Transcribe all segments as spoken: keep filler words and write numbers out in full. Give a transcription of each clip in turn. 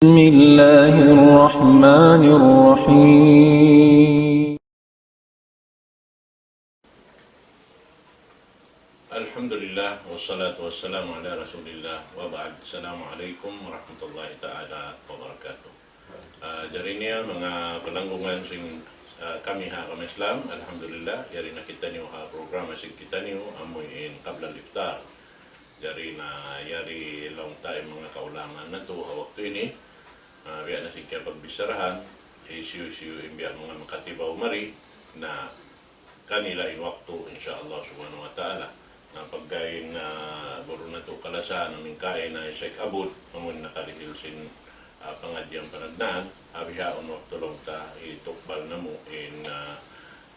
بسم الله الرحمن الرحيم. الحمد لله والصلاة والسلام على رسول الله وبعد. السلام عليكم ورحمة الله تعالى وبركاته. Ah, jari niya manga palanggungan sin, ah, kami ha agama Islam, alhamdulillah, yari na kitaniyu ha programa sin kitaniyu, amu in Qabla al-Iftar. Jari na yari laung ta in manga kaulamaan natu' ha waktu ini, ah, biya' na sin kiyapagbissarahan, hisiyu-siyu in biya' manga makatibaw mari, na kanila in waktu, insya Allah subhanahu wa ta'ala. Na pagga in, ah, guru natu' kalasahan amu in kaina Sheikh Abud, amu in nakarihil sin, ah, pangadji' panagnaan, ha bihaun waktu laung ta, hitukbal namu' in, ah,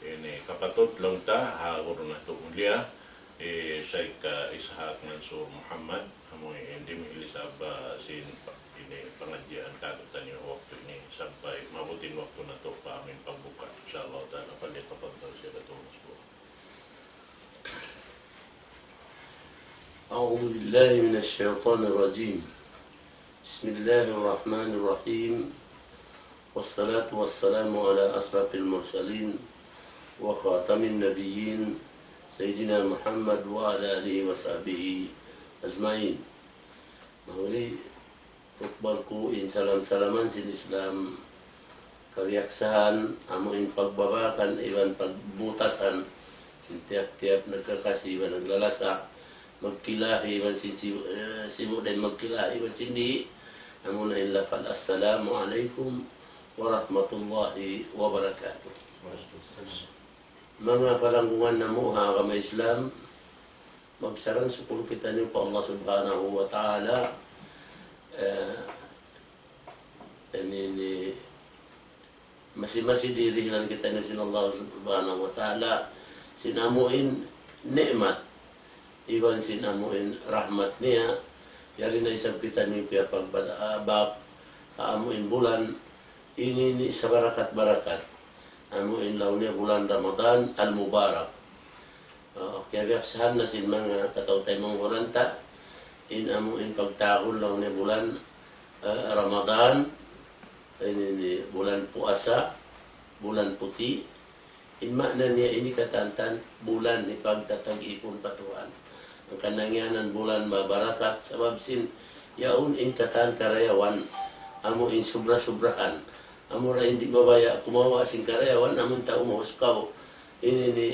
ini kapatut laung ta, ha guru natu' mulia, hi Sheikh, ah, Ishaq Mansur Muhammad, amu in dimihil isab, ah, sin pa-, ini pangadjian kātu'niyu waktu ini sampay maabut in waktu natu' pa amu in pagbuka. Insya Allah ta'ala, فليتفضل سيادته مشكورا. أعوذ بالله من الشيطان الرجيم. بسم الله الرحمن الرحيم. والصلاة والسلام على أشرف المرسلين وخاتم النبيين سيدنا محمد وعلى آله وصحبه أجمعين. Mahuli, tukbal ku in salam-salaman sin Islam, kabiyaksahan, amu in pagbabaakan iban pagbutasan sin tiyap-tiyap nagkakasi iban naglalasa, magkilahi iban sin sibu', eh, sibu' dayn magkilahi iban sin di', amuna in lafal, "Assalamu alaykum warahmatullahi wabarakatuh." Manga palanggungan namu' ha agama Islam, magsarang-sukul kitaniyu pa Allah Subhanahu wa Ta'ala, eh, ini, ini, masi-masi dirihilan kitaniyu sin Allah Subhanahu wa Ta'ala, sin amu in ni'mat, iban sin amu in rahmat niya, yari na isab kitaniyu piyapagbab ha amu in bulan ini, ini sabarakat-barakat. Amu in laung niya bulan Ramadan al-Mubarak. Ah, okay, biyaksahan na sin manga kataw-taymanghuran ta, in amu in pagtawagun laung niya bulan, eh, Ramadan, ini, ini bulan puasa, bulan puti, in maana niya ini katantan bulan hipagtatag-ipun pa Tuhan. Hangkan na ngiyanan bulan mabarakat, sabab sin yaun in katan karayawan, amu in subra-subrahan. Amura in di' mabaya' kumawa' sin karayawan, amun tau mahuskaw. Ini, ini,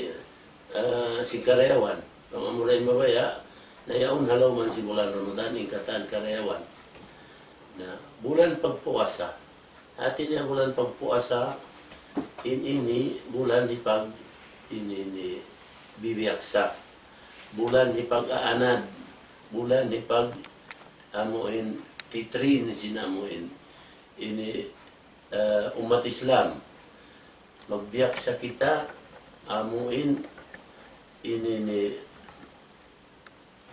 ah, sin karayawan. Bang amura in mabaya', na yaun ha lawm sin bulan Ramadan, in katan karayawan. Na, bulan pagpuasa. Hati niya bulan pagpuasa, in ini bulan hipag, ini, ini bibiyaksa. Bulan hipag-aanad. Bulan hipag amu in titrin sin amu in. Ini, eh, ummat Islam. Magbiyaksa kita amu in ini, ini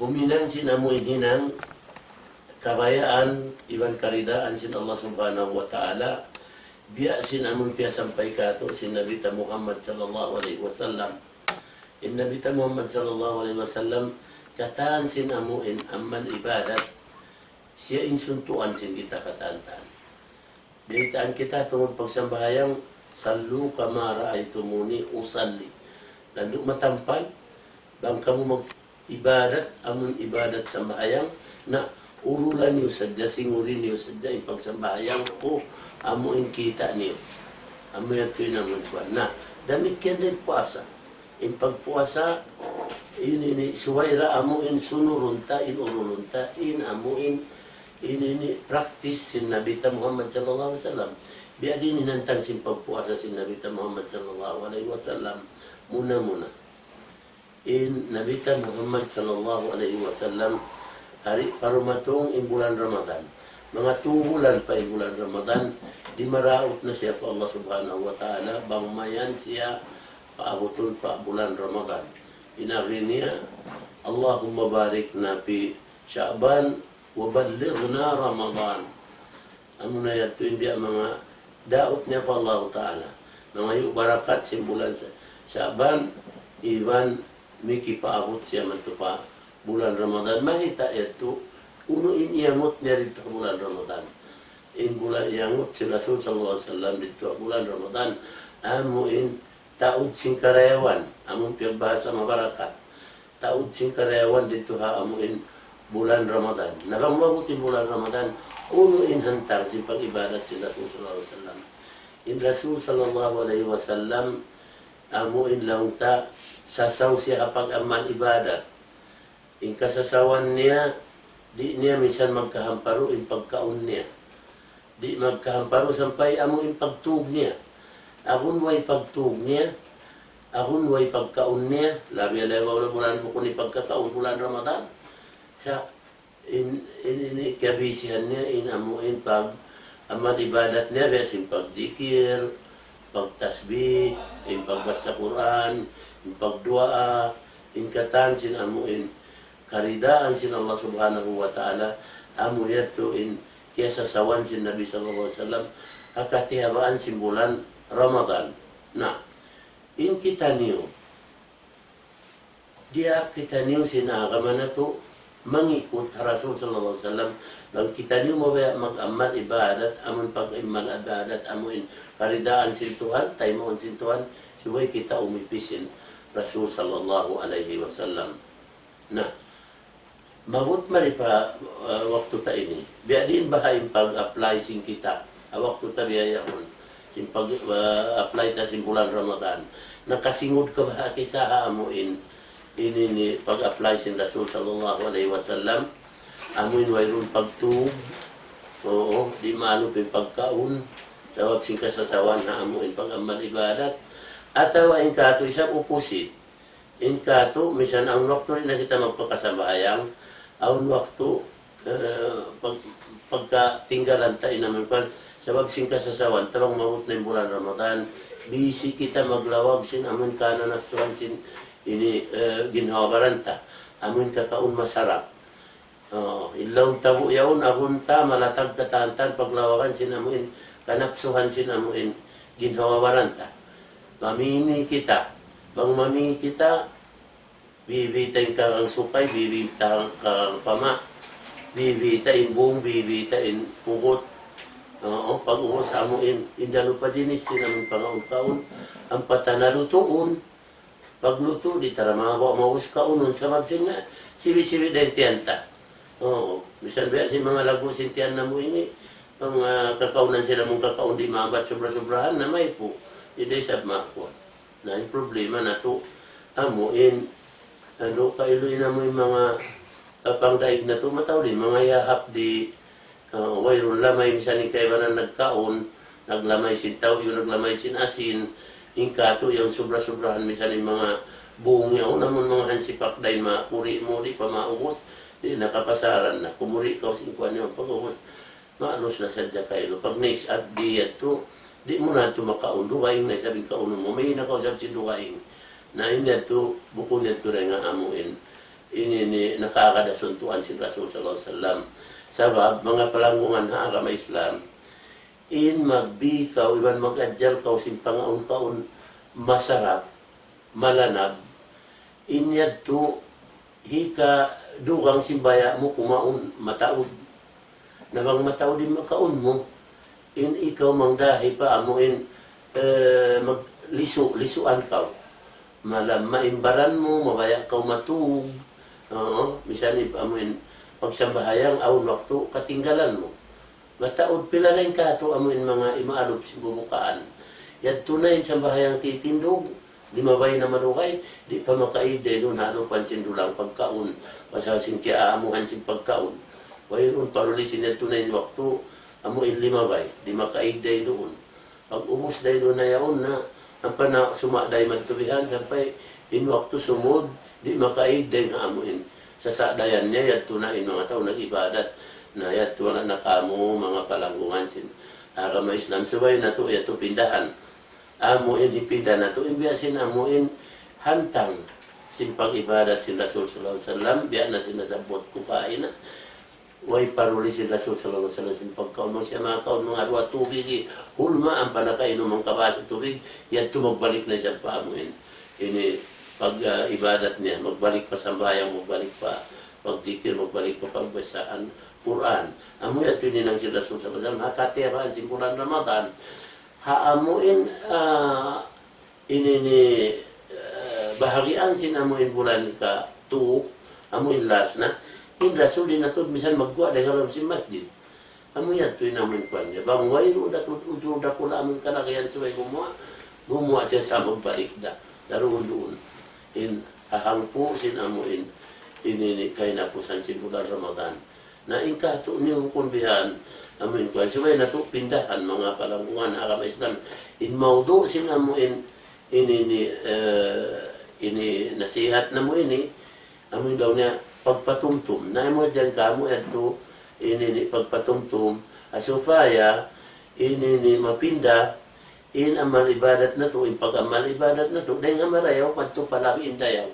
huminang sin amu in hinang kabayaan iban karidaan sin Allah Subhanahu wa Ta'ala, biya' sin amun piyasampay kātu' sin Nabi ta Muhammad sallallahu alayhi wasallam. In Nabi ta Muhammad sallallahu alayhi wasallam, katan sin amu in ammal ibadat, siya in suntuan sin kita katan-katan. Biyaytaan kita tungud pagsambahayang, "صلوا كما رأيتموني أصلي." Landu' matampal, bang kamu mag-ibadat, amun ibadat sambahayang, na urulan niyu sadja, singuri niyu sadja in pagsambahayang ku, amu in kita' niyu. Amu yadtu in amun kuwan. Na, damikkiyan da in puasa. In pagpuasa, ini, ini, subay da amu in sunurun ta, in urulun ta, in amu in, ini, ini, practice sin Nabi ta Muhammad sallallahu alayhi wasallam. Biya' diin in hantang sin pagpuasa sin Nabi ta Muhammad sallallahu alayhi wasallam. Muna-muna. In Nabi ta Muhammad sallallahu alayhi wasallam, hari pa dumatung in bulan Ramadan. Manga tu bulan pa in bulan Ramadan, dimaraut na siya pa Allah Subhanahu wa Ta'ala, bang mayan siya paabutun pa bulan Ramadan. In agi niya, اللهم بارك لنا في شعبان وبلغنا رمضان. Amuna yadtu in biya' manga daut niya pa Allahu Ta'ala. Mangayu' barakat sin bulan Sa-, Sa'ban, iban mikipaabut siya madtu pa bulan Ramadan. Mayta' yadtu, unu in iyangut niya didtu ha bulan Ramadan. In bulan iyangut sin Rasul sallallahu alayhi wasallam didtu ha bulan Ramadan, amu in taud sin karayawan, amu in piyagbahasa mabarakat. Taud sin karayawan didtu ha amu in bulan Ramadan. Na bang maabut in bulan Ramadan, unu in hantang sin pag-ibadat sin Rasul sallallahu alayhi wasallam. In Rasul sallallahu alayhi wasallam, amu in laung ta, sasaw siya ha pag-amal ibadat. In kasasawan niya, di' niya minsan magkahamparu in pagkaun niya. Di' magkahamparu sampay amu in pagtug niya. Agun way pagtug niya, agun way pagkaun niya, labi alay wala bulan bukun in pagkakaun bulan Ramadan. Sa' in, in, ini kabisihan niya, in amu in pag-amal ibadat niya, biya' sin pagjikir, pagtasbih, in pagbasa Qur'an, in pagduwaa, in katan sin amu in karidaan sin Allah Subhanahu wa Ta'ala, amu yadtu in kiyasasawan sin Nabi sallallahu alayhi wasallam, ha katiyabaan sin bulan Ramadan. Na, in kitaniyu, diyaak kitaniyu sin agama natu' mangikut ha Rasul sallallahu alayhi wasallam, bang kitaniyu mabaya' mag-amal ibadat, amun pag-amal ibadat, amu in karidaan sin Tuhan, taymaun sin Tuhan, subay kita umipis sin Rasul sallallahu alayhi wasallam. Na, maabut mari pa, uh, waktu ta ini. Biya' diin baha' in pag-apply sin kita. Ha waktu ta biya' yaun. Sin pag, uh, apply ta sin bulan Ramadan. Nakasingud ka baha' kisaha amu in, ini ni pag-apply sin Rasul sallallahu alayhi wasallam. Amu in wayruun pagtug. Uu, di' maalup in pagkaun. Sabab sin kasasawan ha amu in pag-amal ibadat. Atawa in katu' isab opposite. In katu', misan awn waktu di' na kita magpakasambahayang, awn waktu, eh, pag-, pagkatinggalan ta in amun kuwan, sabab sin kasasawan, tabang maabut na in bulan Ramadan, busy kita maglawag sin amun kananapsuhan sin ini, eh, ginhawa-baran ta, amun kakaun masarap. Oo, in lawm ta bu yaun, agun ta, malatag katan-katan paglawagan sin amu in, kanapsuhan sin amu in, ginhawa-baran ta. Mamimi kita. Bang mami kita, bibi ta in karang sukay, bibi ta in karang pama, bibi ta in bung, bibi ta in pugut. Oo, pag-ubus amu in, indalupa jinis sin amu in pangaun-kaun, ampa ta na lutuun, paglutu, di' ta da mabawa' maubus kaunun, sabab sin na, sibi'-sibi' da in tiyan ta. Oo, misan biya' sin manga lagu' sin tiyan namu' ini, pang, ah, kakaunan sila mung kakaun di' maabut, sobra-sobrahan na maipu'. Di' da isab makuha. Na, in problema natu', amu in, anu, kailu in amu in manga, ah, pangdaig natu', mataud in manga yahap di', ah, wayruun lamay, misan in kaibanan nagkaun, naglamay sin tawyu', naglamay sin asin, in katu' yaun sobra-sobrahan, misan in manga bung yaun, amun manga hansipak dayn makuri' mu, di' pa maubus, di' na kapasaran na, kumuri' kaw sin kuwan yaun, pag-ubus, maalus na sadja kailu. Pag naisab di' yadtu, di' mu na yadtu makaun, dugaing na isab in kaunun mu, mahina kaw isab sin dugaing. Na in yadtu, bukun yadtu dayn ha amu in, ini, ini nakaagad ha suntuan sin Rasul sallallahu alayhi wasallam. Sabab, manga palanggungan ha agama Islam, in magbi kaw, iban mag-ajal kaw sin pangaun-kaun masarap, malanab, in yadtu hika dugang sin baya' mu kumaun mataud. Na bang mataud in makaun mu, in ikaw mangdahi pa amu in, eh, maglisu-, lisuan kaw. Malamma in baran mu, mabaya' kaw matug. Oo, misan in amu in pagsambahayang awn waktu katinggalan mu. Mataud pila na in katu' amu in manga imaalup sin bubukaan. Yadtu na in sambahayang titindug, limabay na madugay, di' pa makaig da duun ha alupan sin dulang pagkaun. Pasal sin kiyaamuhan sin pagkaun. Wayruun paruli sin yadtu na in waktu, amu in limabay, di' makaig da duun. Pag-ubus da duun na yaun na, ampa na suma' da madtu bihan sampay in waktu sumud, di' makaig da in amu in. Sasadayan niya, yadtu na in manga tau nag-ibadat. Na yadtu na nakamu, manga palanggungan sin agama Islam. Subay natu' yadtu pindahan. Amu in hipinda natu', in biya' sin amu in hantang sin pag-ibadat sin Rasul sallallahu alayhi wasallam, biya' na sin nasabbut ku kaina. Way paruli sin Rasul sallallahu alayhi wasallam sin pagkaun. Bang siya makakaun manga duwa tubig, hulma ampa nakainum hangka basu tubig, yadtu magbalik na isab pa amu in. Ini pag, ah, ibadat niya, magbalik pa sambahayang, magbalik pa pagjikir, magbalik pa pagbasaan. Qur'an. Amu yadtu in hinang sin Rasul sallallahu alayhi wasallam, ha katiyabaan sin bulan Ramadan. Ha amu in, ah, ini ini, ah, bahagian sin amu in bulan ka tu, amu in last na. In Rasul di' na tuud misan magguwa' dayn ha lawm sin masjid. Amu yadtu in amu in kuwan niya. Bang wayruun da tuud udjur dakula' amu in kalagihan subay gumuwa', gumuwa' siya sa' magbalik da. Daruun-duun. In hahangpu' sin amu in, ini ini kahinapusan sin bulan Ramadan. Na in katu' niyu bukun bihan, amu in kuwan, subay natu' pindahan manga palanggungan agama Islam. In mawdu' sin amu in, ini ini, eh, ini nasihat namu' ini, amu in laung niya pagpatumtum. Na amu yan kamu yadtu, ini ini pagpatumtum, ha supaya ini ini mapinda, in amal ibadat natu', in pag-amal ibadat natu', dayn ha marayaw, madtu pa labi in dayaw.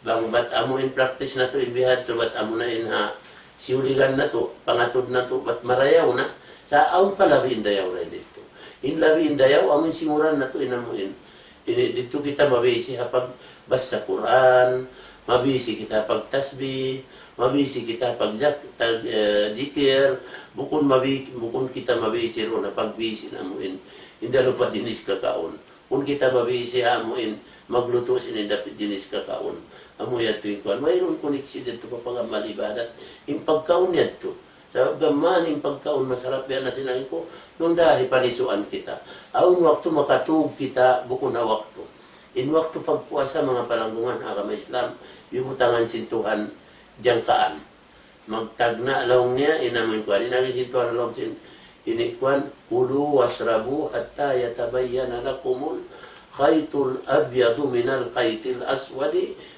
Bang bat amu in practice natu' in bihadtu, bat amu na in ha siyuligan natu', pangatud natu', bat marayaw na, sa' awn pa labi in dayaw dayn didtu. In labi in dayaw, amu in singuran natu' in amu in. Ini didtu kita mabisi ha pagbasa Qur'an, mabisi kita ha pagtasbih, mabisi kita ha pagjak-, tag-, eh, jikir, bukun mabi-, bukun kita mabisi duun ha pagbisi namu' in, in dalu pa jinis kakaun. Bukun kita mabisi ha amu in maglutu' sin inda jinis kakaun. Amu yadtu in kuwan. Wayruun koneksi yadtu pa pag-amal ibadat. In pagkaun yadtu. Sabab gam mayan in pagkaun masarap biya' na sin agi ku, nung dahi palisuan kita. Awn waktu makatug kita bukun ha waktu. In waktu pagpuasa manga palanggungan agama Islam, biyutangan sin Tuhan jangkaan. Magtagna' laung niya, in amu in kuwan. In agi sin Tuhan ha lawm sin, ini kuwan, كلوا واشربوا حتى يتبين لكم الخيط الأبيض من الخيط الأسود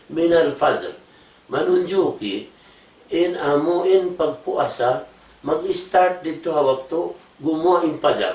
من الفجر. Manunjuki, in amu in pagpuasa, mag-start didtu ha waktu gumuwa' in pajar.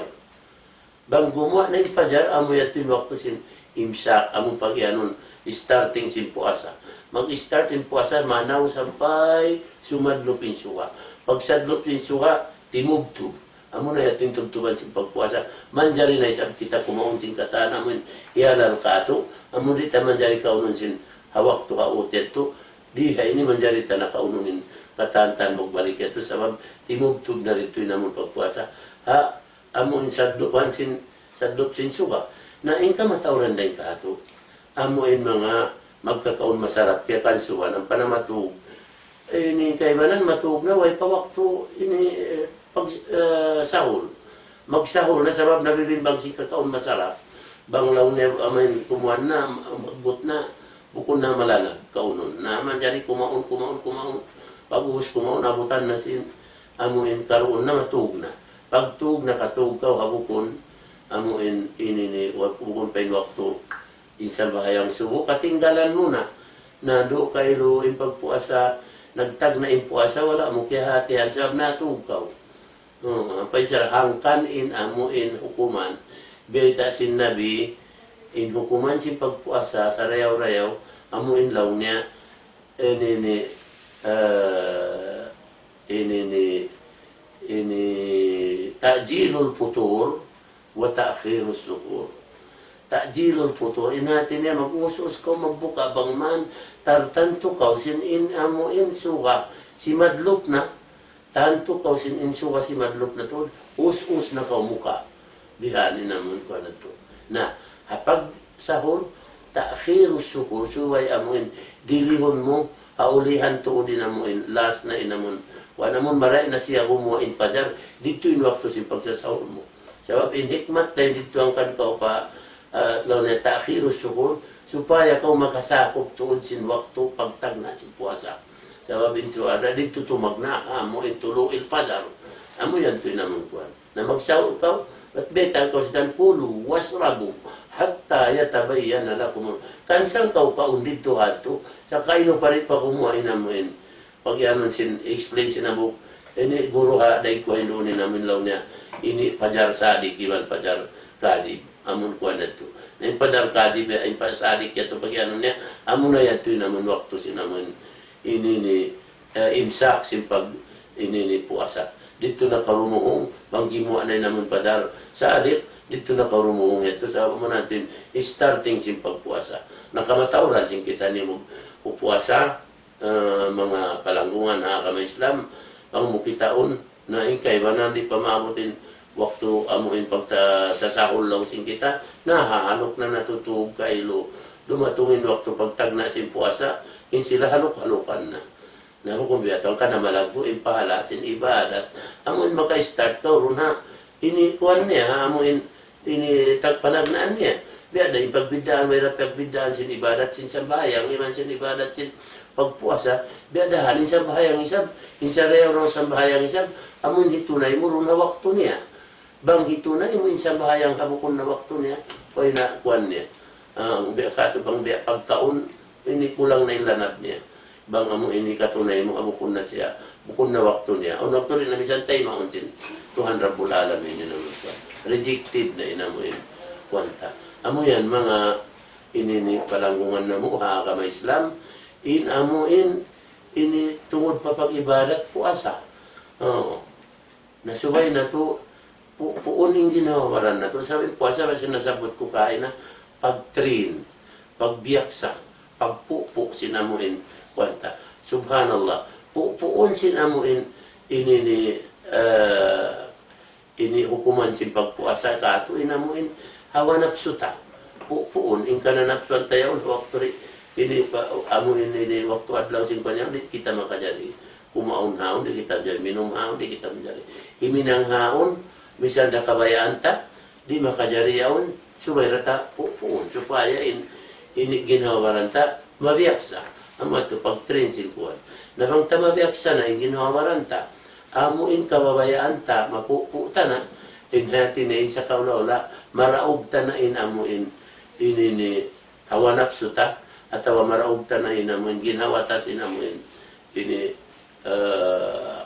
Bang gumuwa' na in pajar, amu yadtu in waktu sin imsak, amu pagiyanun, starting sin puasa. Mag-start in puasa, manaw sampay sumadlup in suga. Pagsadlup in suga, timubtub. Amu na yadtu in tubtuban sin pagpuasa. Manjari na isab kita kumaun sin katan amu in halal katu', amu di' ta manjari kaunun sin ha waktu ha ut yadtu, di' ha ini manjari ta na kaunun in katan-katan magbalik yadtu, sabab timubtub na didtu in amu in pagpuasa. Ha, amu in sadlupan sin, sadlup sin suga. Na in kamatauran dayn katu', amu in manga magkakaun masarap, kiyakansuban, ampa na matug. Ini kaibanan matug na, way pa waktu ini, eh, pag, eh, sahur. Magsahur na sabab nabibimbang sin kakaun masarap. Bang laung niya amu in kumuan na, magbut na, bukun na malanab kaunun. Na manjari kumaun, kumaun, kumaun. Pag-ubus kumaun, abutan na sin, amu in karuun na matug na. Pagtug na katug kaw ha bukun, amu in, ini ini, wa-, bukun pa in waktu in sambahayang subuh, katinggalan mu na. Na duun kailu in pagpuasa, nagtagna' in puasa, wala' mu kiyahatihan, sabab natug kaw. Oo, pa isar hangkan in amu in hukuman. Bayta' sin Nabi, in hukuman sin pagpuasa, sarayaw-rayaw, amu in laung niya, ini ini, eh, ini ini, ini تعجيل الفطور وتأخير السحور. تعجيل الفطور, in hati niya mag-us-us kaw magbuka bang man, tartantu kaw sin in amu in suga, simadlup na, tantu kaw sin in suga simadlup na tuud, us-us na kaw muka. Bihan in amu in kuwan yadtu. Na, ha pagsahur, تأخير السحور, subay amu in, dilihun mu, ha ulihan tuud in amu in, last na in amu in. Wa namun maray na siya gumuwa' in pajar, didtu in waktu sin pagsasahur mu. Sabab in hikmat dayn didtu hangkan kaw pa, ah, laung niya تأخير السحور, supaya kaw makasakup tuud sin waktu pagtagna' sin puasa. Sabab in suga didtu tumagna', amu in طلوع الفجر. Amu yadtu in amu in kuwan. Na magsahur kaw, bat bayta' kaw sin كلوا واشربوا حتى يتبين لكم ال-, kansang kaw kaun didtu hadtu, sa' kaynu pa ri pa gumuwa' in amu in. Pagiyanun sin, explain sin hambuuk, ini guru ha, dayn ku ha Indu' ini namin laung niya, ini pajar sadiq iban pajar kadhib, amu in kuwan yadtu. Na in pajar kadhib, in pajar sadiq yadtu pagiyanun niya, amu na yadtu in amu in waktu sin amu in, ini ini, eh, imsak sin pag, ini ini puasa. Didtu na karumuhung, bang gimuwa' na in amu in pajar sadiq, didtu na karumuhung yadtu, sabab amu na yadtu in starting sin pagpuasa. Na kamatauran sin kitaniyu magpuasa, eh, manga palanggungan ha agama Islam, Bang mu kitaun, na in kaibanan di' pa maabut in waktu amu in pagta-, sasahul laung sin kita, na hahanuk na natutug kailu. Dumatung in waktu pagtagna' sin puasa, in sila hanuk-hanukan na. Na hukum biya' hangkan na malaggu' in pahala' sin ibadat. Amu in maka-start kaw duun ha, ini kuwan niya, ha, amu in ini tagpanagnaan niya. Biya' da in pagbiddaan, way ra pagbiddaan sin ibadat sin sambahayang, iban sin ibadat sin pagpuasa. Biya' da han in sambahayang isab, in sarayaw-rayaw sambahayang isab, amu in hitunay mu duun ha waktu niya. Bang hitunay mu in sambahayang ha bukun na waktu niya, way na kuwan niya. Ah, biya' katu' bang biya' pagkaun, ini kulang na in lanab niya. Bang amu ini katunay mu, ha bukun na siya, bukun na waktu niya. Awn waktu di' na misan taymaun sin Tuhan Rabbul Alamin, in amu in kuwan. Rejected na in amu in kuwan ta. Amu yan, manga ini ini palanggungan namu' ha agama Islam, in amu in ini tungud pa pag-ibadat puasa. Oo. Na subay natu', pu-, puun in ginhawa-baran natu'. Sabab in puasa, bang sin nasabbut ku kaina, pag-train, pagbiyaksa, pagpupu' sin amu in kuwan ta. Subhanallah. Pu-, puun sin amu in, ini ini, eh, ini hukuman sin pagpuasa katu' in amu in hawa napsu ta. Pu-, puun, in kananapsuan ta yaun, waktu di', ini pa, amu in, ini waktu adlaw sin kuwan yan, di' kita makajari kumaun haun, di' kita majari minum haun, di' kita majari himinang haun, misan da kabayaan ta, di' makajari yaun, subay ra ta pu-, puun, supaya in, ini ginhawa-baran ta mabiyaksa. Amu yadtu pag-train sin kuwan. Na bang ta mabiyaksa na in ginhawa-baran ta, amu in kabayaan ta, mapupu' ta na, in hati niya in sa kaula-ula, maraug ta na in amu in, ini ini, hawa napsu ta, atawa maraug ta na in amu in ginhawa ta sin amu in, ini, eh,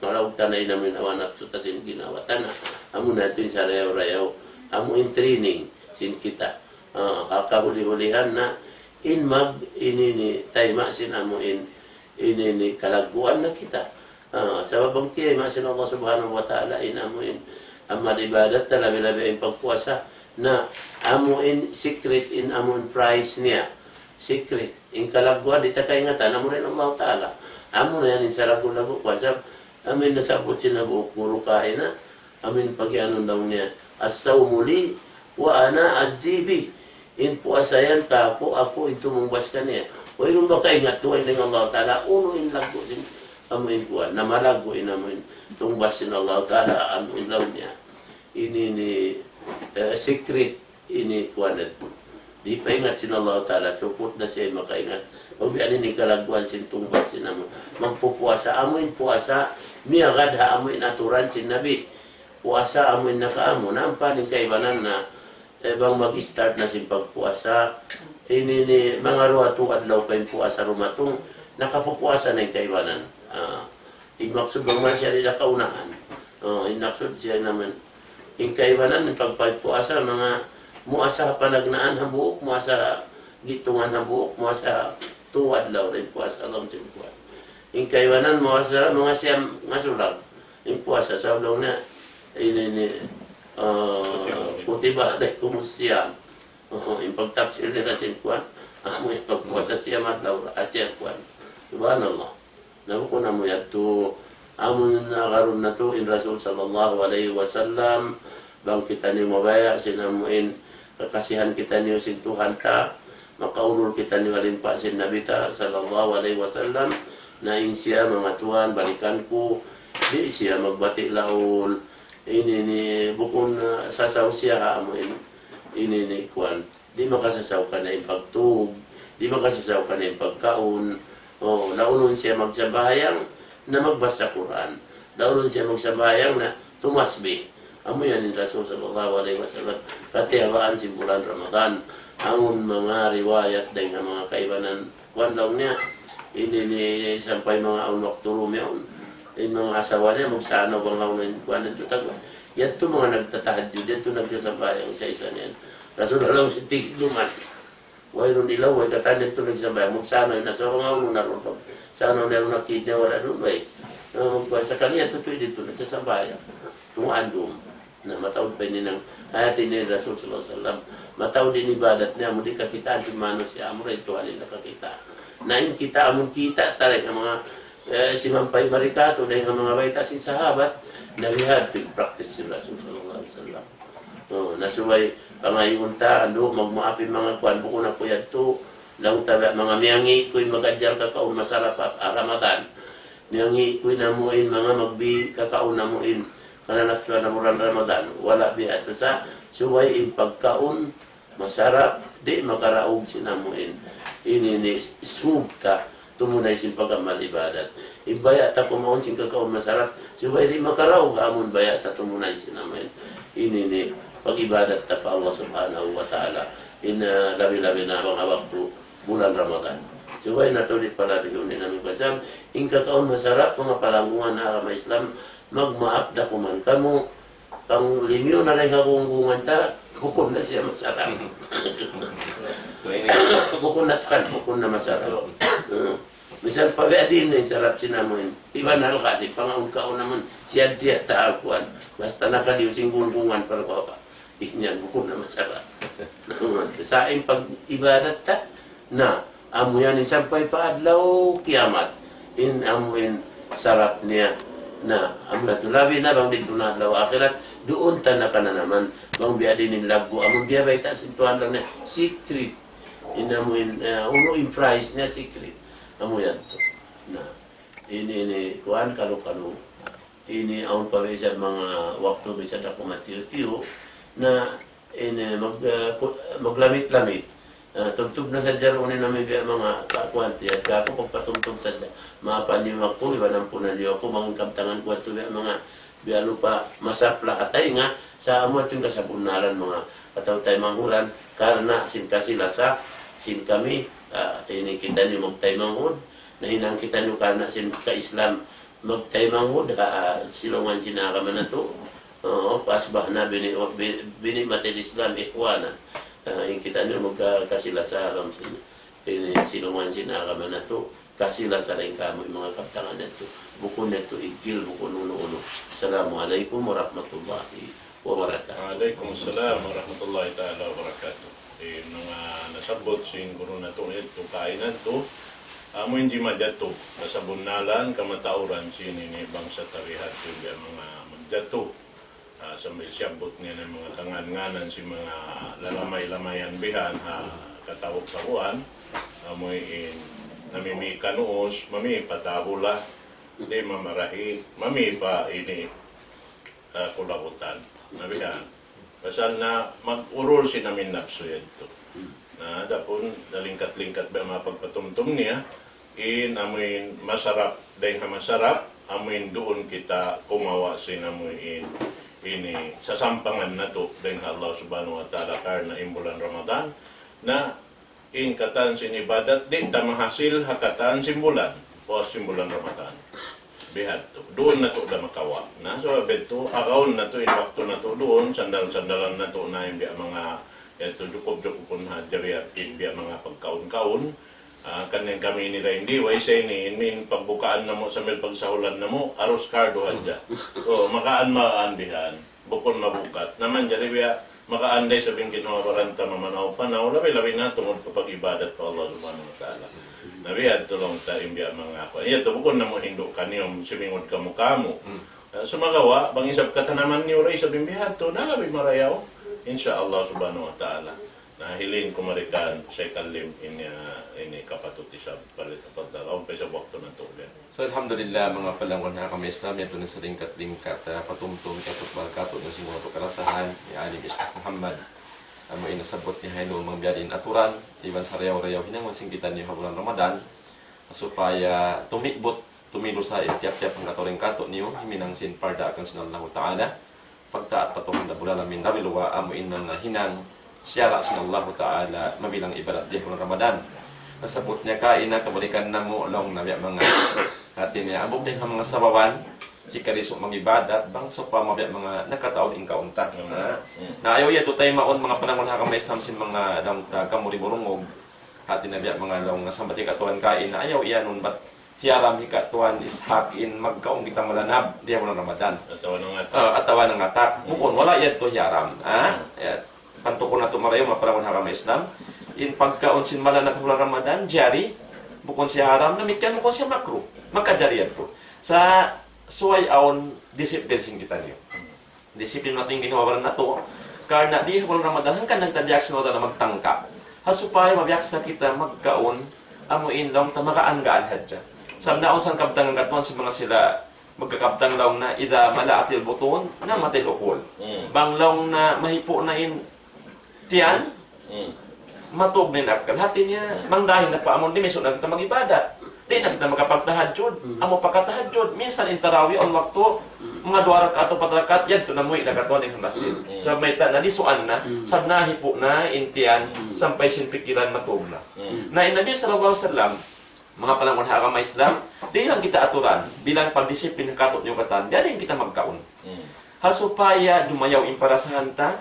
maraug ta na in amu in hawa napsu ta sin ginhawa ta na. Amu na yadtu in sarayaw-rayaw, amu in training sin kita. Ah, ha kahuli-hulihan na, in mag, ini ini, tayma' sin amu in, ini ini, kalagguan na kita. Ah, sabab bang tiyayma' sin Allah Subhanahu wa Ta'ala in amu in amal ibadat, na labi-labi in pagpuasa, na amu in secret in amu in price niya. Secret. In kalagguan di' ta kaingatan, amu ra in Allah Ta'ala. Amu na yan in salaggu'-laggu' kuwan. Sabab amu in nasabbut sin Abu Guru kaina, amu in pagiyanun laung niya, "الصوم لي وأنا أجزي به." In puasa yan kāku', aku in tumungbas kaniya. Wayruun makaingat tuud in Allah Ta'ala, unu in laggu' sin amu in kuwan, na malaggu' in amu in tungbas sin Allah Ta'ala, amu in laung niya. Ini ini, eh, secret ini kuwan yadtu. Di' paingat sin Allah Ta'ala, suput da siya makaingat. Bang biya' ini kalagguan sin tungbas sin amu. Magpupuasa, amu in puasa, miyagad ha amu in aturan sin Nabi. Puasa amu in nakaamu, na ampa in kaibanan na, eh, bang mag-start na sin pagpuasa, ini ini, manga duwa tū adlaw pa in puasa dumatung, nakapupuasa na in kaibanan. Ah, in maksud bang man siya di' da kaunahan. Oh, in maksud siya naman. In kaibanan, in pagpagpuasa, manga muasa panagnaan hambuuk, muasa gitungan hambuuk, muasa tū adlaw da in puasa, laung sin kuwan. In kaibanan, muasa manga siyam ngasulag. In puasa, sabab laung niya, ini ini, ah, كتب عليكم الصيام. Oh, in pagtapsir nila sin kuwan, amu in pagpuasa siyam adlaw, ah, siyam kuwan. Subhanallah. Na bukun amu yadtu, amu in agarun natu' in Rasul sallallahu alayhi wasallam, bang kitaniyu mabaya' sin amu in kakasihan kitaniyu sin Tuhan ta, makaurul kitaniyu ha limpa sin Nabi ta sallallahu alayhi wasallam, na in siya manga tuwan, balikan ku, di' siya magbati' laul, ini ini, bukun, ah, sasaw siya ha amu in, ini ini kuwan. Di' makasasaw kaniya in pagtūg, di' makasasaw kaniya in pagkaun. O, launun siya magsambahayang na magbasa Qur'an. Launun siya magsambahayang na tumasbih. Amu yan in Rasul sallallahu alayhi wasallam. Katiyabaan sin bulan Ramadan. Amun manga riwayat dayn ha manga kaibanan kuwan laung niya, ini ini sampay manga awn waktu dum yaun. In manga asawa niya, magsanaw bang awn in kuwan yadtu tagna'. Yadtu manga nagtatahajjud, yadtu nagsasambahayang isa-isa niya. Rasulullah laung sin tigduman. Wayruun ilaw, way katan yadtu nagsasambahayang. Magsanaw in asawa, bang awn na duun. Sanaw na duun nakid niya, wala' duun, way. Ah, magkuwan sakali, yadtu tuud yadtu nagsasambahayang. Tungaan dum. Na, mataud pa ini nang ayat ini Rasul sallallahu alayhi wasallam. Mataud in ibadat niya, amu di' kakitaan sin manusiya', amu ra in Tuhan in nakakita'. Na in kita, amun kita' ta dayn ha manga Eh, simampay mari katu', dayn ha manga bayta' sin sahabat, na bihadtu in practice sin Rasul sallallahu alayhi wasallam. Oh, na subay pangayuun ta, andu', magmaap in manga kuwan, bukun aku yadtu, laung ta biya' manga miyangi' ku in mag-ajal kakaun masarap ha, ha Ramadan. Miyangi' ku in amu in manga magbi kakaun amu in, karna' nagsuwa na bulan Ramadan. Wala' bihadtu sa, subay in pagkaun, masarap, di' makaraug sin amu in. Ini ini sugta, tumunay sin pag-amal ibadat. In baya' ta kumaun sin kakaun masarap, subay di' makaraug amun baya' ta tumunay sin amu in. Ini ini pag-ibadat ta pa Allah Subhanahu wa Ta'ala. In, ah, labi-labi na bang ha waktu bulan Ramadan. Subay natu' di' palabihun in amu in pasal. In kakaun masarap, manga palanggungan ha agama Islam, magmaap da kuman kamu, panglimiyu na lang ha gunggungan ta, bukun na siya masarap. Bukun na tuwan, bukun na masarap. Hmm. Misal pa biya' diin na in sarap sin amu in. Iban hal kasi, pangaun-kaun naman, siya diya ta kuwan. Basta nakaliyu sin gunggungan para kuwan pa. Inyan, bukun na masarap. Sa' in pag-ibadat ta, na, amu yan in sampay pa adlaw kiyamat. In amu in sarap niya. Na, amu na tu labi na bang didtu na adlaw akhirat, duun ta na kananaman. Bang biya' diin in laggu', amu biya' bayta' sin Tuhan lang niya, secret. In amu in, eh, unu in price niya, secret. Amu yan tu. Na, ini, ini, kuwan, kalu-kalu. Ini awn pa bisan manga waktu bisan aku matiyu-tiyu, na ini mag-, ah, ku-, maglamit-lamit. Ah, tubtub na sadja duun in amu in biya' manga kakuwan tiya, kaya aku pagpatumtub sadja. Maapan niyu aku, iban ampunan niyu aku, bang in kabtangan ku yadtu biya' manga, biya' lupa masapla ha taynga, sa' amu yadtu in kasabunnalan manga kataw-taymanghuran, karna' sin kasi-lasa sin kami, ah, ini kitaniyu magtaymanghud, nahinang kitaniyu karna' sin ka-Islam, magtaymanghud ha silungan sin agama natu'. Oo, فأصبحنا بنع-، ب-، بنعمة الإسلام إخوانا. Ah, in kitaniyu magka-, kasi-lasa ha lawm sin, ini silungan sin agama natu', kasi-lasa dayn kamu in manga kabtangan natu'. Bukun natu' iggil, bukun unu-unu. Assalamu alaykum warahmatullahi wabarakatuh. Wa alaykum assalam warahmatullahi ta'ala wabarakatuh. In manga nasabbut sin guru natu' yadtu, kainan tu, amu in jimajatu, kasabunnalan, kamatauran sin ini bangsa ta bihadtu, in manga magjatu. Ah, sambil siyabbut niya na manga kangan-nganan sin manga lalamay-lamayan bihan ha kataw-kawan, amu in namimi kanuus, mami pa tabula, di' mamarahi, mami pa ini, ah, kulabutan. Na bihan. Pasal na mag-urul sin amu in napsu yadtu. Na, adapun, nalingkat-lingkat ba mapagpatumtum niya, in amu in masarap, dayn ha masarap, amu in duun kita kumawa' sin amu in, ini, sasampangan natu', dayn ha Allah Subhanahu wa Ta'ala, karna' in bulan Ramadan. Na, in katan sin ibadat, di' ta mahasil ha katan sin bulan, puas sin bulan Ramadan. Bihadtu. Duun natu' da makawa'. Na, sabab yadtu, agaun natu', in waktu natu' duun, sandal-sandalan natu' na in biya' manga, yadtu, jukup-jukupun hadja biya', in biya' manga pagkaun-kaun. Ah, kan in kami ini dayn di, way sa ini, in, in pagbukaan namu' sambil pagsahulan namu', arus kardu hadja. Oh, makaan-makaan bihan. Bukun mabukat. Na manjari biya' makaanday sa bingkin ha baran ta mamanaw-panaw, labi-labi na tungud pa pag-ibadat pa Allah Subhanahu wa Ta'ala. Na biya' yadtu laung ta in biya' manga kuwan. Yadtu bukun namu' hindu' kaniyum, simingud kamu-kamu. Hmm. Ah, sumagawa', bang isab katanaman niyu ra isab in bihadtu, na labi marayaw. Insya Allah Subhanahu wa Ta'ala. Na, hilin ku mari kan Sheikh Alim ini, ah, ini kapatut isab, falyatafaddal. Awn pa isab waktu natu' biya'. So, alhamdulillah, manga palanggun ha agama Islam, yadtu na salingkat-lingkat, ah, patumtum, kaya khutbah katu' na sin manga kalasahan, ni Alim Sheikh Muhammad. Amu in nasabbut niya ha yan, manga biya' diin aturan, iban sarayaw-rayaw hinangun sin kitaniyu ha bulan Ramadan, supaya tumigbut, tumilusa in tiyap-tiyap hangkatau dayn katu' niyu, himinang sin pardaakan sin Allahu Ta'ala, pagtaat pa Tuhan Rabbul Alamin, labi luwa' amu in manga hinang siyara' sin Allahu Ta'ala, mabilang ibadat di ha bulan Ramadan. Nasabbut niya kaina kabalikan namu' laung na biya' manga, hati niya, hambuuk dayn ha manga sababan, hikarisu' mag-ibadat, bang sawpama biya' manga nakataud in kaun ta. Hmm. Ha? Hmm. Na ayaw yadtu taymaun manga palanggun ha agama Islam sin manga laung ta kamuri burungug. Hati niya biya' manga laung na sambat hikatuan kaina, ayaw iyanun bat hiyaram hikatuan Ishak in magkaun kita malanab di ha bulan Ramadan. Atawa nangatak. Ah, atawa nangatak. Bukun, wala' yadtu hiyaram. Ha? Hmm. Ya. Tantu ku natu' marayaw manga palanggun ha agama Islam. In pagkaun sin malanab bulan Ramadan, jari, Bukun siya haram, damikkiyan bukun siya makruh. Makajari yadtu. Sa' subay awn disiplin sin kitaniyu. Disiplin natu' in ginhawa-baran natu'. Karna' di ha bulan Ramadan, hangkan na kita diyaak sin Allah Ta'ala magtangka. Ha supaya mabiyaksa kita magkaun, amu in laung ta magaan-gaan hadja. Sabab na awn sangkabtangan katuan sin manga sila magkakabtang laung na, "Idha mala'atil butun, namatil uqul." Hmm. Bang laung na mahipu' na in tiyan, Hmm. matug na in akkal. Hati niya, Hmm. mangdahin na pa amun, di' misut na kita mag-ibadat. Di' na kita makapagtahajjud. Hmm. Amu pagkatahajjud, minsan in tarawih, awn waktu, Hmm. manga duwa rakaat, upat rakaat, yadtu na muwi' na katuan in masjid. Hmm. Sabab mayta' na, lisuan na, Hmm. sabab nahipu' na in tiyan, Hmm. sampay sin pikilan matug na. Hmm. Na in Nabi sallallahu alayhi wasallam, manga palangga' ha agama Islam, di' lang kita aturan, bilang pagdisiplin ha katu'niyu katan, di' lang kita magkaun. Hmm. Ha supaya dumayaw in parasahan ta,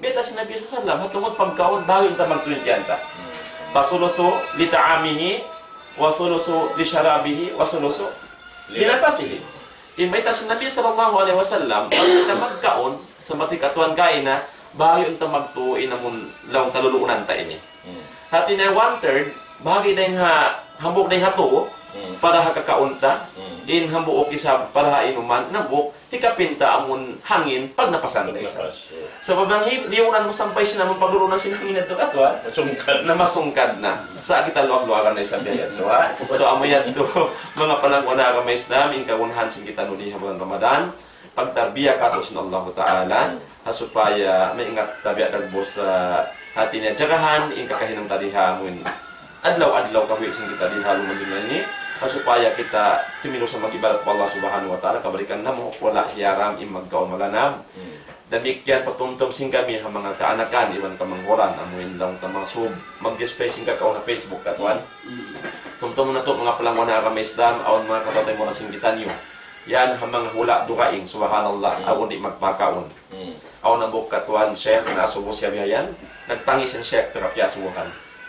bayta' sin Nabi sallallahu alayhi wasallam, ha tungud pagkaun, bahagiun ta magtuy in tiyan ta. Hmm. فثلث لطعامه وثلث لشرابه وثلث لنفسه. In bayta' sin Nabi sallallahu alayhi wasallam, bang kita magkaun, sa' mati katuan kaina, bahagiun ta magtuy in amun laung ta luluunan ta ini. Hmm. Hati niya one third, bahagi' dayn ha, hambuuk dayn ha tū, Hmm. para ha kakaun ta, Hmm. in hambuuk isab para ha inuman, in hambuuk hikapin ta amun hangin pagnapasan da isab. Pagnapas, oh. Sabab bang hi-, liyunan mu sampay sin amun pagluluunan sin hangin yadtu katuan, Masungkad. na masungkad na. Sa' kita luag-luagan na isab yadtu, ha? So, amu yadtu, manga palangga' ha agama Islam, in kagunahan sin kitaniyu di ha bulan Ramadan, pagtarbiya katu' sin Allahu Ta'ala, Hmm. ha supaya maingat tabiya' dagbus, ah, hati niya jagahan, in kakahinang ta di ha amun adlaw-adlaw kabuhi' sin kita di ha lawm dunya ini, ha supaya kita tuminus ha mag-ibadat pa Allah Subhanahu wa Ta'ala, kabalikan namu', wala' hiyaram in magkaun maganab. Hmm. Damikkiyan patumtum sin kami ha manga kaanakan, iban kamanghuran, amu in laung ta masub, mag-display sin kakaun ha Facebook katuan. Hmm. Tumtum natu' manga palangga' ha agama Islam, awn manga katataymanan sin kitaniyu. Yan ha manga hula' dugaing, subhanallah, Hmm. awn di' magpakaun. Hmm. Awn hambuuk katuan, Sheikh, naasubu siya biya' yan. Nagtangis in Sheikh, pira piyasubuhan.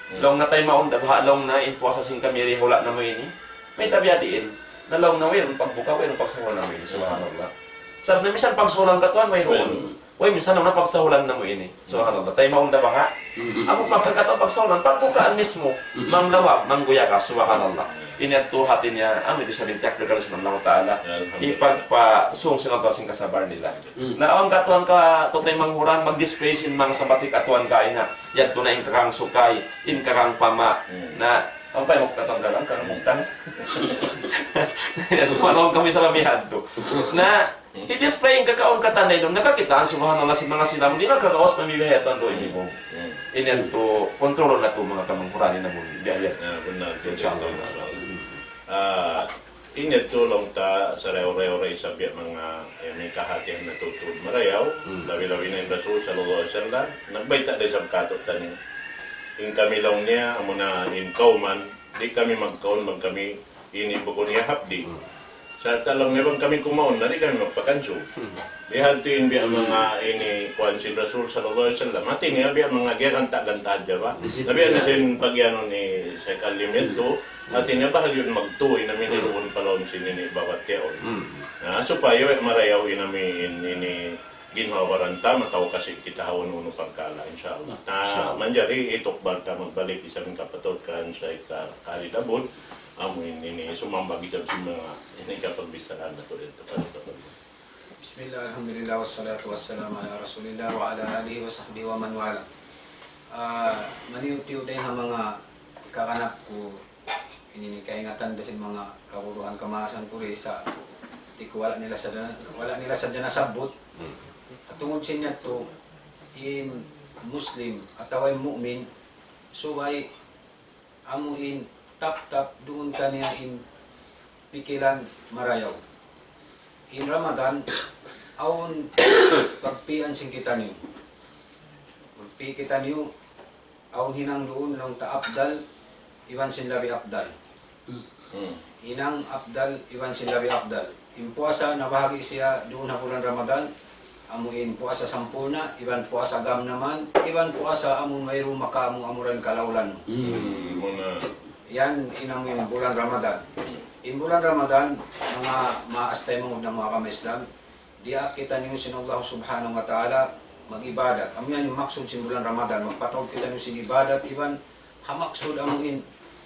Hmm. Laung niya, taymaun da baha', laung niya, in puasa sin kami di ha hula' namu' ini. Mayta' biya' diin. Na laung niya, wayruun pagbuka, wayruun pagsahur namu' ini, Hmm. subhanallah. Sabab na minsan pagsahur katuan, wayruun. Wayruun. Way, minsan na pagsahulan namu' ini. Subhanallah. Taymaun da baha'. Mm. Amu pa pagkataun pagsahulan, pagbukaan mismu. Mm. Manglawag, mangguyaka, subhanallah. Ini yadtu hati niya, amu di' sa' bintiak da sin Allah Ta'ala. Alhamdulillah. Hipagpasung sin Allah sin kasabar nila. Mm. Na awn katuan ka, tutay manghuran, mag-display sin manga sabat katuan kaina. Yadtu na in kakang sukay, in kakang pama. Mm. Na, awn pa in katuan kakang, kakang bugtang. Yadtu, malaw kami sa lamihan tu. Na, Hi-display in kakaun katan na inun, nakakitaan, subhanallah, sin manga sila, di' makagaus pamibihayatan duun ini, bu. Hmm. Ini yadtu, kontrolun natu' manga kamanghuran ini namun, biya' yan. Ah, bunnal. Insya Allah. Ah, ini yadtu laung ta, sarayaw-rayaw da isab biya' manga, eh, manga kahatihan natu' tuud marayaw, Hmm. labi-labi na in Rasul sallallahu alayhi wasallam, nagbayta' da isab kātu'niyu. In kami laung niya, amuna in kawman, di' kami magkaun, bang kami ini bukun niya hapdi'. Hmm. Sarta' laung niya bang kami kumaun na, di' kami magpakansu. Hmm. Bihadtu in biya' Hmm. manga ini kuwan sin Rasul sallallahu alayhi wasallam. Hati niya biya' manga giyaganta'-ganta' hadja ba. Disiplina. Na biya' na sin pag-anu ni Shaykh Alim yadtu. Hmm. Hati niya bahagiun magtuy na miniruun Hmm. pa lawm sin ini babat yaun. Hmm. Na supaya way marayaw in ami in ini ginhawa-baran ta, mataud kasi kita ha unu-unu pagkahi, insya Allah. Insya Allah. Na manjari itukbal ta magbalik isab in kapatut kan Shaykh Khalid Abud, amu in ini sumambag isab sin manga ini kapagbissarahan natu' yadtu. Bismillah, alhamdulillah, wassalatu wassalamu ala rasulillah wa ala alihi wa sahbihi wa man wala. Ah, maniyu-tiyu dayn ha manga hikaganap ku ini, ini kaingatan da sin manga kaguruhan kamaasan ku di sa' di' ku wala' nila sadja, wala' nila sadja nasabbut. Hmm. At tungud sin yadtu, in Muslim atawa in mu'min, subay amu in taptap duun kaniya in pikilan marayaw. In Ramadan, awn pagpian sin kitaniyu. Pagpi kitaniyu, awn hinang duun laung ta afdal, iban sin labi afdal. Hmm. Hinang afdal, iban sin labi afdal. In puasa nabahagi' siya duun ha bulan Ramadan, amu in puasa sampurna', iban puasa gamnaman, iban puasa amu wayruun makamu, amu ra in kalaulan. Hmm. Hmm, muna. Yan in amu in bulan Ramadan. Hmm. In bulan Ramadan, manga maas taymanghud namu' ha agama Islam, diyaak kitaniyu sin Allah Subhanahu wa Ta'ala mag-ibadat. Amu yan in maksud sin bulan Ramadan, magpataud kitaniyu sin ibadat, iban ha maksud amu in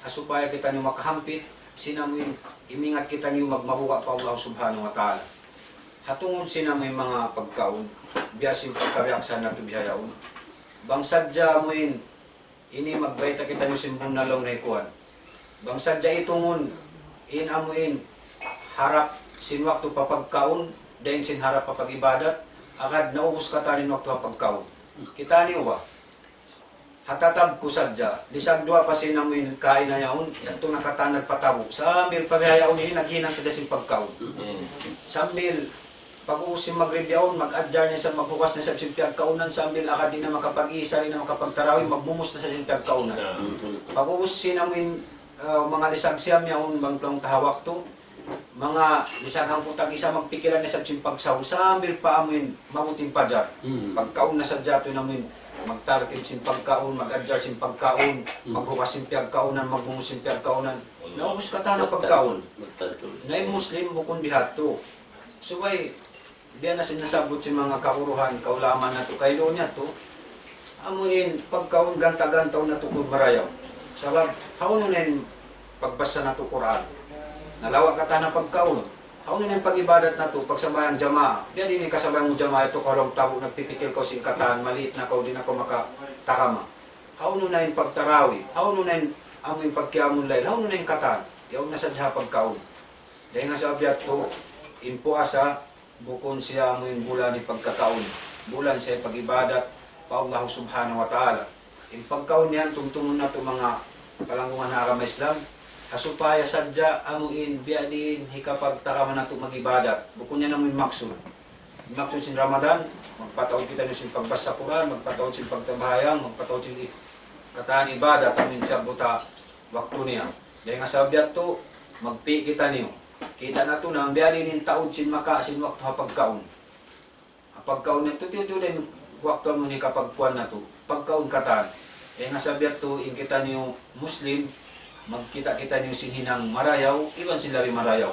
ha supaya kitaniyu makahampit sin amuin imingat kitaniyu magmabuga' pa Allah Subhanahu wa Ta'ala. Ha tungud sin amuin manga pagkaun, biya' sin pagkabiyaksahan natu' bihaun. Bang sadja amuin ini magbayta' kitaniyu sin bunnal laung niya kuwan. Bang sadja itungun in amuin harap sin waktu pa pagkaun, dayn sin harap pa pag-ibadat, agad naubus katan in waktu ha pagkaun. Kitaniyu ba? Ha tatab ku sadja, lisag duwa pa sin amuin kaina yaun, yadtu na katan nagpatabu'. Sambil pa bihaun ini naghinang sadja sin pagkaun. Sambil pag-ubus sin magrib yaun, mag-adjar na isab, maghugas na isab sin piyagkaunan, sambil agad di' na makapag-isa, di' na makapagtarawih, magmumus na sa sin piyagkaunan. Pag-ubus sin amuin, ah, manga lisag siyam yaun, bang laung ta ha waktu, manga lisag hangpu' tag-isa magpikilan na isab sin pagsahur, sambil pa amuin maabut in pajar. Pagkaun na sadja tuud in amuin magtartib sin pagkaun, mag-adjar sin pagkaun, maghugas sin piyagkaunan, magmumus sin piyagkaunan. Naubus katan in pagkaun. Na in Muslim bukun bihadtu. Subay, biya' na sin nasabbut sin manga kaguruhan, kaulamaan natu', kailu niya tu, amuin pagkaun ganta'-ganta' natu' kud marayaw. Sabab, hawnu na in pagbasa natu' Qur'an? Nalawa' katan in pagkaun. Hawnu na in pag-ibadat natu', pagsambahayang jamaa? Biya' diin in kasambahayang mu jamaa, yadtu kaw ha lawm tabu', nagpipikil kaw sin katan, maliit na kaw, di' na kaw makatakama. Hawnu na in pagtarawih? Hawnu na in amuin pagqiyamul layl? Hawnu na in katan? Yaun na sadja ha pagkaun. Dayn ha sabab yadtu, in puasa, bukun siya amuin bulan hipagkakaun, bulan siya hipag-ibadat pa Allah Subhanahu wa Ta'ala. In pagkaun yan, tumtumun natu' manga palanggungan ha agama Islam, ha supaya sadja amuin biya' diin hikapagtakama natu' mag-ibadat. Bukun yan amuin maksud. In maksud sin Ramadan, magpataud kitaniyu sin pagbasa Qur'an, magpataud sin pagsambahayang, magpataud sin i-, katan ibadat, amuin sabbut ha waktu niya. Dayn ha sabab yadtu, magpi' kitaniyu. Kita' natu' na, biya' diin in taud sin maka, sin waktu ha pagkaun. Ha pagkaun yadtu, tiyu'-tiyu' da in waktu amun hikapagkuwan natu'. Pagkaun katan. Dayn ha sabab yadtu, in kitaniyu Muslim, magkita' kitaniyu sin hinang marayaw, iban sin labi marayaw.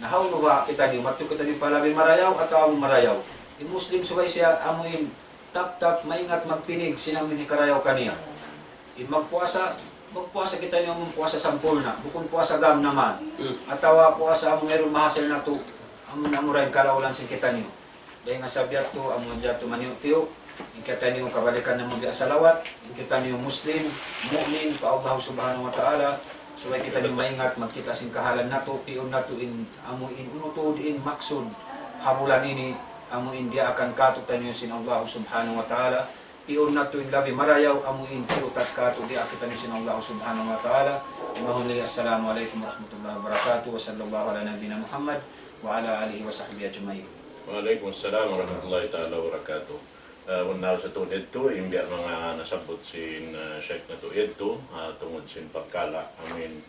Na hawnu ba kitaniyu, madtu kitaniyu pa labi marayaw, atawa amu marayaw? In Muslim subay siya amuin tap-tap maingat magpinig sin amuin hikarayaw kaniya. In magpuasa, magpuasa kitaniyu amun puasa sampurna', bukun puasa gamnaman. Atawa puasa amun wayruun mahasil natu', amun amura in kalaulan sin kitaniyu. Dayn ha sabab yadtu, amu hadja tuud maniyu'-tiyu', in kitaniyu kabalikan namu' biya' salawat, in kitaniyu Muslim, mu'min pa Allah Subhanahu wa Ta'ala, subay kitaniyu maingat magkita' sin kahalan natu', pi'un natu' in amuin unu tuud in maksud ha bulan ini, amuin diyaakan kātu'niyu sin Allah Subhanahu wa Ta'ala, pi'un natu' in labi marayaw, amuin tiyutat kātu' diyaak kitaniyu sin Allah Subhanahu wa Ta'ala. Mahuli, assalamu alaykum warahmatullahi wabarakatuh. Wa sallallahu ala nabiyyina Muhammad wa ala alihi wa sahbihi ajma'in. Wa alaykum assalam warahmatullahi ta'ala wabarakatuh. Ah, bunnal sa tuud yadtu, in biya' manga nasabbut sin, ah, Sheikh natu' yadtu, ah, tungud sin pagkala', amuin,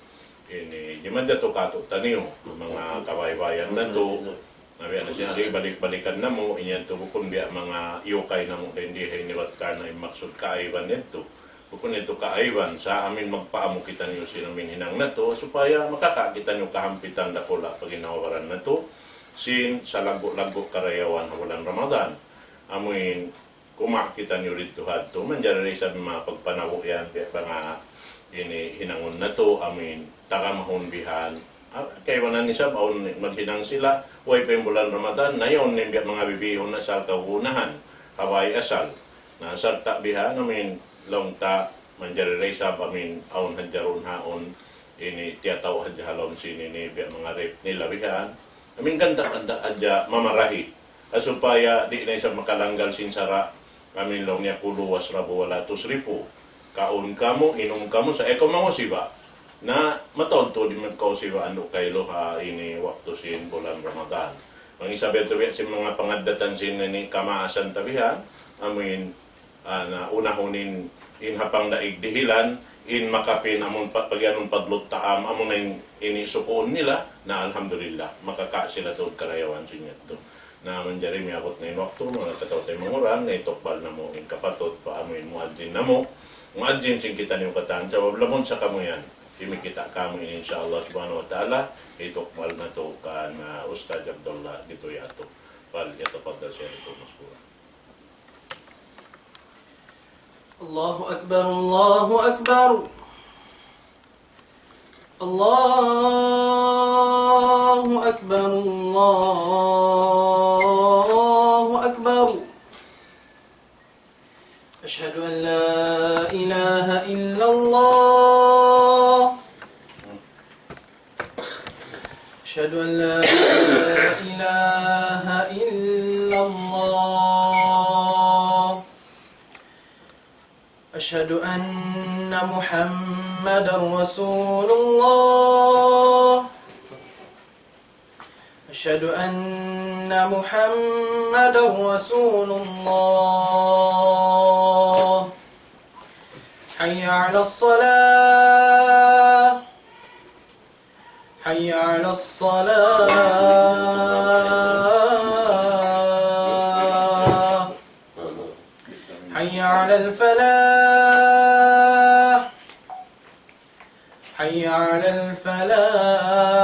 ini, di' man yadtu kātu'niyu, manga kabaybayan natu', na biya' na sin di' balik-balikan namu', in yadtu bukun biya' manga iyukay namu' dayn di ha ini bat ka na in maksud kaaiban yadtu. Bukun yadtu kaaiban, sa' amuin magpaamu kitaniyu sin amuin hinang natu', supaya makaka' kitaniyu kahampitan dakula' pa ginhawa-baran natu', sin salaggu'-laggu' karayawan ha bulan Ramadan. Amuin, kuma' kitaniyu didtu hadtu, manjari da isab mapagpanabu' yan, biya' pa nga ini hinangun natu', amuin, taga mahun bihan. Ah, kaibanan isab, awn maghinang sila, way pa in bulan Ramadan, na yaun in biya' manga bibihun asal kagunahan, ha way asal. Na sarta' bihan, amuin, laung ta, manjari da isab, amuin, awn hadja duun haun, ini, tiyatau' hadja ha lawm sin ini, biya' manga rep nila bihan. Amuin, ganta'-ganta' hadja mamarahi. Ha supaya di' na isab makalanggal sin sara', amuin laung niya, كلوا واشربوا ولا تسرفوا. Kaun kamu, inum kamu, sa' ayaw kamu mangusiba'. Na mataud tuud in magkausiba' andu' kailu ha ini waktu sin bulan Ramadan. Bang isab yadtu biya' sin manga pangaddatan sin ini kamaasan ta bihan, amuin, ah, na unahun in, in ha pangdaig dihilan, in makapin amun pa-, pagiyanun padlut ta'am, amun na in, ini sukuun nila, na alhamdulillah, makaka' sila tuud karayawan sin yadtu. Na manjari miyabut na in waktu, manga kataw-taymanghuran, na itukbal namu' in kapatut pa amuin muadzin namu', muadzin sin kitaniyu katan, sabab lamun sa kamu yan, kimikita' kamu in, insya Allah subhanahu wa ta'ala, itukbal natu' kan, ah, Ustadz Abdullah didtu yadtu. فليتفضل سيادته مشكورا. الله أكبر، الله أكبر. الله أكبر، الله أكبر. أشهد أن لا إله إلا الله. أشهد أن لا إله إلا الله. أشهد أن محمدا رسول الله. أشهد أن محمدا رسول الله. حي على الصلاة. حي على الصلاة. حي على الفلاح. حي على الفلاح.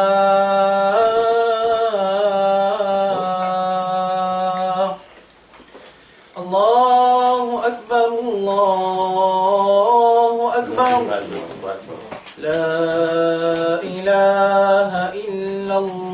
الله أكبر، الله أكبر. لا إله إلا الله.